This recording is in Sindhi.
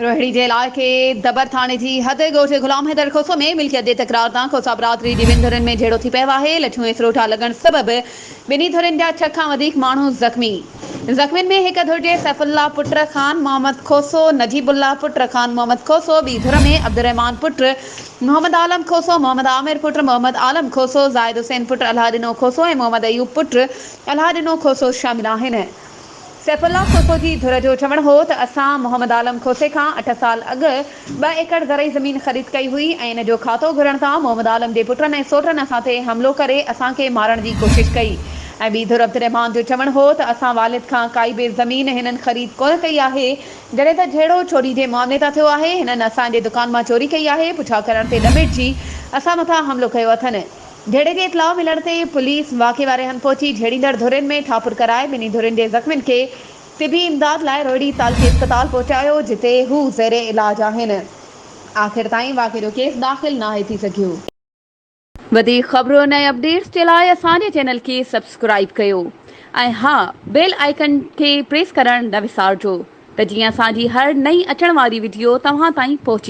روهڙي جي علائقي دبر ٿاڻي جي حد ڳوٺ غلام حيدر کوسو ۾ ملڪيت جي تڪرار تان کوسا برادري جي ٻن ڌرين ۾ جهيڙو ٿي پيو آهي، لٺيون ۽ سروٽا لڳڻ سبب ٻنهي ڌرين جا ڇهه کان وڌيڪ ماڻهو زخمي. زخمين ۾ هڪ ڌر جي سيف الله پٽ خان محمد کوسو، نجيب الله پٽ خان محمد کوسو، ٻي ڌر ۾ عبدالرحمان پٽ محمد عالم کوسو، محمد عامر پٽ محمد عالم کوسو، زاهد حسين پٽ الهه ڏنو کوسو ۽ محمد ايوب پٽ الهه ڏنو کوسو شامل آهن. سيف الله کوسو جي ڌر جو چوڻ هو ته اسان محمد عالم کوسي کان اٺ سال اڳ ٻه ايڪڙ زرعي زمين خريد ڪئي هئي ۽ ان جو کاتو گهرڻ تان محمد عالم جي پٽن ۽ سوٽن اسان تي حملو ڪري اسان کي مارڻ جي ڪوشش ڪئي ۽ ٻي ڌر عبدالرحمان جو چوڻ هو ته اسان والد کان ڪائي به زمين هنن خريد ڪونه ڪئي آهي جڏهن ته جهيڙو چوري جي معاملي تان ٿيو آهي هنن اسان جي دڪان مان چوري ڪئي آهي پڇا ڪرڻ تي ڏميٽجي اسان مٿان حملو ڪيو اٿن. جهيڙي جي اطلاع ملڻ تي پوليس واقعي واري هنڌ پهچي جهيڙيندڙ ڌرين ۾ ٺاپر ڪرائي ٻنهي ڌرين جي زخمين کي طبي امداد لاء روهڙي تعلقي اسپتال پهچايو جتي هو زير علاج آهن آخر تائين واقعي جو ڪيس داخل ناهي ٿي سگهيو. وڌيڪ خبرن ۽ اپڊيٽس جي لاء اسان جي چينل کي سبسڪرائيب ڪيو ۽ ها بيل آئيڪن کي پريس ڪرڻ نه وسارجو ته جيئن اسان جي هر نئين اچڻ واري وڊيو توهان تائين پهچي.